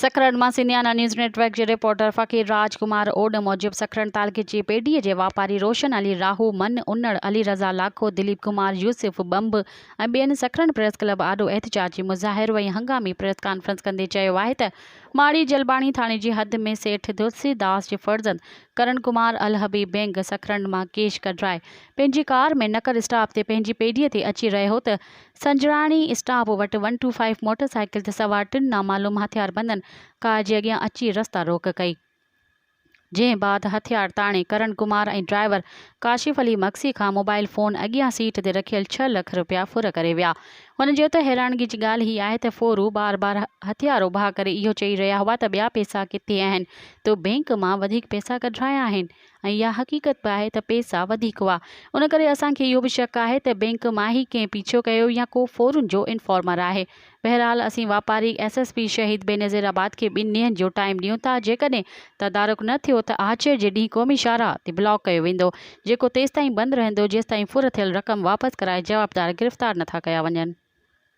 سڪرنڊ مان Sindhiana news net work جي reporter فقير راج ڪمار اوڏ موجب سڪرنڊ تعلقي جي پيڊي جي واپاري روشن علي راهو، من انڙ، علي رضا لاکو، دليپ ڪمار، يوسف ٻنڀ ۽ ٻين سڪرنڊ پريس ڪلب آڏو احتجاجي مظاهرو ۽ هنگامي پريس ڪانفرنس ڪندي چيو آهي ته ماڙي جلباڻي ٿاڻي جي حد ۾ سيٺ تلسي داس جي فرزند ڪرن ڪمار الحبيب بينڪ سڪرنڊ مان ڪيش ڪڍرائي پنهنجي ڪار ۾ نڪر اسٽاپ تي پنهنجي پيڊي تي اچي رهيو ته سنجراڻي اسٽاپ وٽ one two five motorcycle تي سوار ٽن نامعلوم هٿياربندن ڪار جي اڳيان اچي رستا روڪ ڪئي، جنهن بعد هٿيار تاڻي ڪرن ڪمار ۽ ڊرائيور ڪاشف علي مگسي کان موبائل فون اڳيان سيٽ تي رکيل ڇهه لک رپيا ڦر ڪري ويا. هن چيو ته حيرانگي جي ڳالهه هي آهي ته ڦورو بار بار هٿيار اڀا ڪري اهو چئي رهيا هئا ته ٻيا پئسا ڪٿي آهن، تو بئنڪ مان وڌيڪ پئسا ڪڍرايا آهن. ۽ اها حقيقت به آهي ته پئسا وڌيڪ هئا ان ڪري اسان کي اهو به شڪ آهي ته بئنڪ مان ئي ڪنهن پيڇو ڪيو يا ڪو ڦورن جو انفارمر آهي. بهرحال اسين واپاري ايس ايس پي شهيد بينظير آباد کي ٻن ڏينهن جو ٽائيم ڏيون ٿا جيڪڏهن تدارڪ نه ٿيو ته آچر جي ڏينهن قومي شاهراهه تي بلاڪ ڪيو ويندو جيڪو تيستائين بند رهندو جيستائين ڦر ٿيل رقم واپس ڪرائي جوابدار گرفتار نٿا ڪيا وڃن.